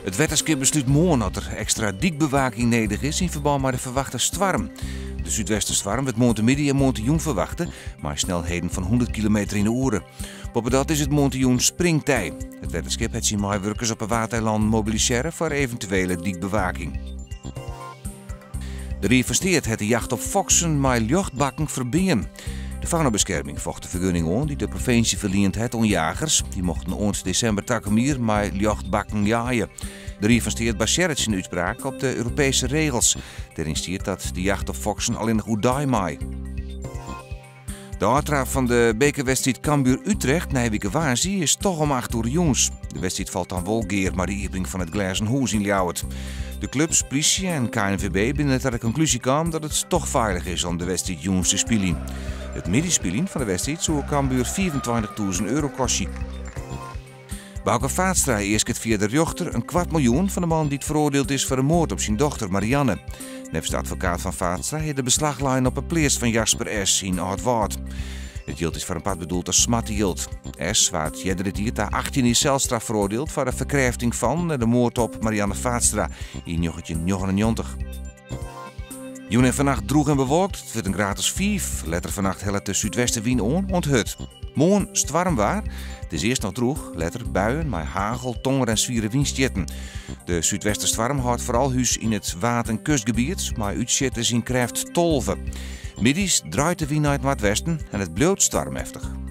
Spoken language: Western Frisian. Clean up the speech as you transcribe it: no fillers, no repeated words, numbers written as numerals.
It wetterskip beslút moarn oft der ekstra dykbewaking nedich is yn ferbân mei de ferwachte stoarm. De súdwesterstoarm wurdt moarntemiddei en moarntejûn ferwachte, mei snelheden fan 100 kilometer yn 'e oere. Boppedat is it moarntejûn springtij. It wetterskip hat syn meiwurkers op 'e Waadeilannen mobilisearre foar eventuele dykbewaking. De Rie fan Steat hat de jacht op foksen mei ljochtbakken ferbean. De Faunabeskerming focht de fergunning oan dy't de provinsje ferliend hat oan jagers. Dy mochten oant desimber takom jier mei ljochtbakken jeie. De Rie fan Steat basearret syn útspraak op de Europeeske regels. Dêryn stiet dat de jacht op foksen allinnich oerdei mei. De ôftraap fan de bekerwedstriid Cambuur-Utrecht nije wike woansdei is toch om 8 oere jûns. De wedstriid falt dan wol gear mei de iepening fan it Glêzen Hûs yn Ljouwert. De klups, plysje en KNVB binne ta de konklúzje kaam dat it toch feilich is om de wedstriid jûns te spyljen. It middeisspyljen fan de wedstriid soe Cambuur 25.000 euro kostje. Bauke Vaatstra easket fia de rjochter in kwart miljoen fan de man dy't feroardield is foar de moard op syn dochter Marianne. Neffens de advokaat fan Vaatstra hie er beslach lein op 'e pleats fan Jasper S. yn Aldwâld. It jild is foar in part bedoeld as smartejild. S. waard earder dit jier ta 18 jier selstraf feroardield foar de ferkrêfting fan en de moard op Marianne Vaatstra yn 1999. Jûn en fannacht drûch en bewolkt, it wurdt in graad as 5. Letter fannacht hellet de súdwestewyn oan oant hurd. Moarn stoarmwaar. It is earst noch drûch, letter buien mei hagel, tonger en swiere wynstjitten. De súdwesterstoarm hâldt foaral hús yn it Waad- en kustgebiet, mei útsjitters yn krêft 12. Middeis draait de wyn nei it noardwesten en it bliuwt stoarmeftich.